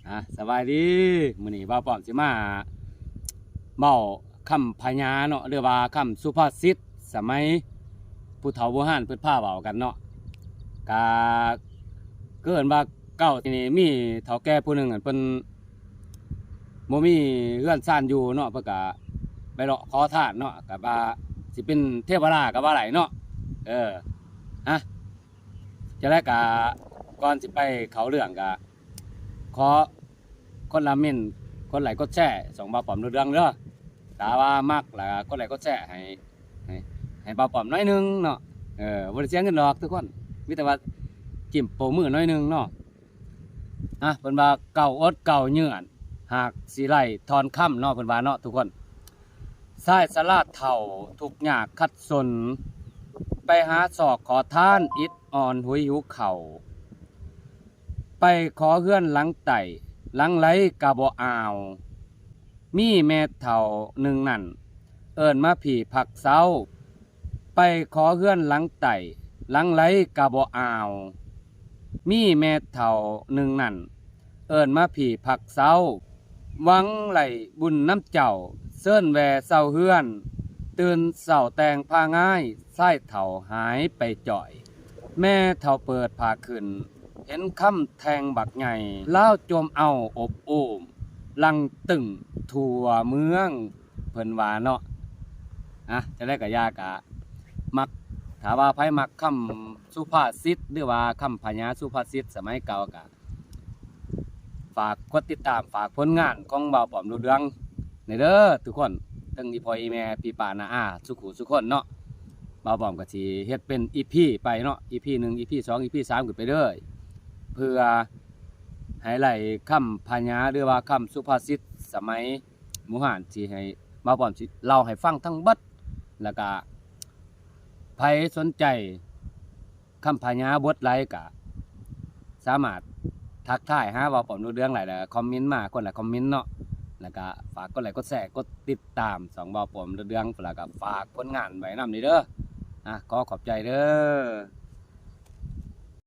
ອ່າ ສະບາຍດີ ມື້ນີ້ບ່າວປ້ອມຊິມາເວົ້າຄຳພະຍາເນາະ ຫຼືວ່າຄຳສຸພາສິດສະໄໝຜູ້ເຖົ້າບູຮານເພິ່ນພາເວົ້າກັນເນາະ ກະ ຄືເອີ້ນວ່າເກົ່ານີ້ມີເຖົ້າແກ່ຜູ້ໜຶ່ງຫັ້ນ ເພິ່ນບໍ່ມີເຮືອນຊານຢູ່ເນາະ ເພິ່ນກະໄປເລາະຂໍທານເນາະ ກະວ່າຊິເປັນເທວະດາກະວ່າໄດ້ເນາະ ເອີ ຮະ ຈັ່ງໃດກະ ກ່ອນຊິໄປເຂົ້າເລື່ອງກະ ຂໍຄົນລະເມັ້ນ ກົດໄລ້ກົດແຊ ຊ່ອງບ່າວປ້ອມເລື່ອງເດີ ຖ້າວ່າມັກລະກົດໄລ້ກົດແຊໃຫ້ ໃຫ້ ໃຫ້ບ່າວປ້ອມໜ້ອຍໜຶ່ງເນາະ ເອີ ບໍ່ໄດ້ເສຍເງິນດອກທຸກຄົນ ມີແຕ່ວ່າຈິ້ມໂປ້ມືໜ້ອຍໜຶ່ງເນາະ ອ່ະ ເພິ່ນວ່າເກົ່າອົດເກົ່າເຍືອນ ຫາກຊິໄລ່ທ່ອນຄຳເນາະ ເພິ່ນວ່າເນາະທຸກຄົນ ຊາຍຊະລາເຖົ້າທຸກຍາກຂັດສົນ ໄປຫາຊອກຂໍທານອິດອ່ອນຫຸຍຫິວເຂົ້າ ໄປຂໍເຮືອນຫຼັງໃຕ້ ຫຼັງໃດກະບໍ່ອາວ ມີແມ່ເຖົ້າໜຶ່ງນັ້ນ ເອີ້ນມາພີ້ພັກເຊົາ ໄປຂໍເຮືອນຫຼັງໃຕ້ ຫຼັງໃດກະບໍ່ອາວ ມີແມ່ເຖົ້າໜຶ່ງນັ້ນ ເອີ້ນມາພີ້ພັກເຊົາ ຫວັງໄດ້ບຸນນຳເຈົ້າ ເຊີນແວ່ເຊົາເຮືອນ ຕື່ນເຊົ້າແຕ່ງຜ້າງາຍ ຊາຍເຖົ້າຫາຍໄປຈ້ອຍ ແມ່ເຖົ້າເປີດຜ້າຂຶ້ນ ເຫັນຄຳແທ່ງບັກໃຫຍ່ ລາວຈົ່ມເອົາອົບອູ້ມ ຫຼັ່ງຕຶ້ງທົ່ວເມືອງ ເພິ່ນວ່າເນາະ ອ່ະ ຈັ່ງໃດກະຢ່າ ກະມັກ ຖ້າວ່າໃຜມັກຄຳສຸພາສິດ ຫຼືວ່າຄຳພະຍາສຸພາສິດສະໄໝເກົ່າກະ ຝາກກົດຕິດຕາມ ຝາກຜົນງານຂອງບ່າວປ້ອມເລື່ອງແດ່ເດີທຸກຄົນ ທັງອີ່ພໍ່ອີ່ແມ່ ພີ່ປ້ານ້າອາ ສູ່ຄູ່ສູ່ຄົນເນາະ ບ່າວປ້ອມກະຊິເຮັດເປັນອີພີໄປເນາະ ອີພີໜຶ່ງ ອີພີສອງ ອີພີສາມຂຶ້ນໄປເລີຍ ເພື່ອໃຫ້ໄດ້ຄຳພະຍາ ຫຼືວ່າຄຳສຸພາສິດສະໄໝບູຮານ ທີ່ໃຫ້ບ່າວປ້ອມຊິເລົ່າໃຫ້ຟັງທັງເບິດ ແລ້ວກະໃຜສົນໃຈ ຄຳພະຍາບົດໃດກະສາມາດທັກທາຍຫາບ່າວປ້ອມເລື່ອງໄດ້ ແລ້ວຄອມເມັນມາ ຄົນລະຄອມເມັນເນາະ ແລ້ວກະຝາກກົດໄລ້ກົດແຊ ກົດຕິດຕາມຊ່ອງບ່າວປ້ອມເລື່ອງ ແລ້ວກະຝາກຜົນງານໄວ້ນຳນີ້ເດີ ອ່ະ ຂໍຂອບໃຈເດີ.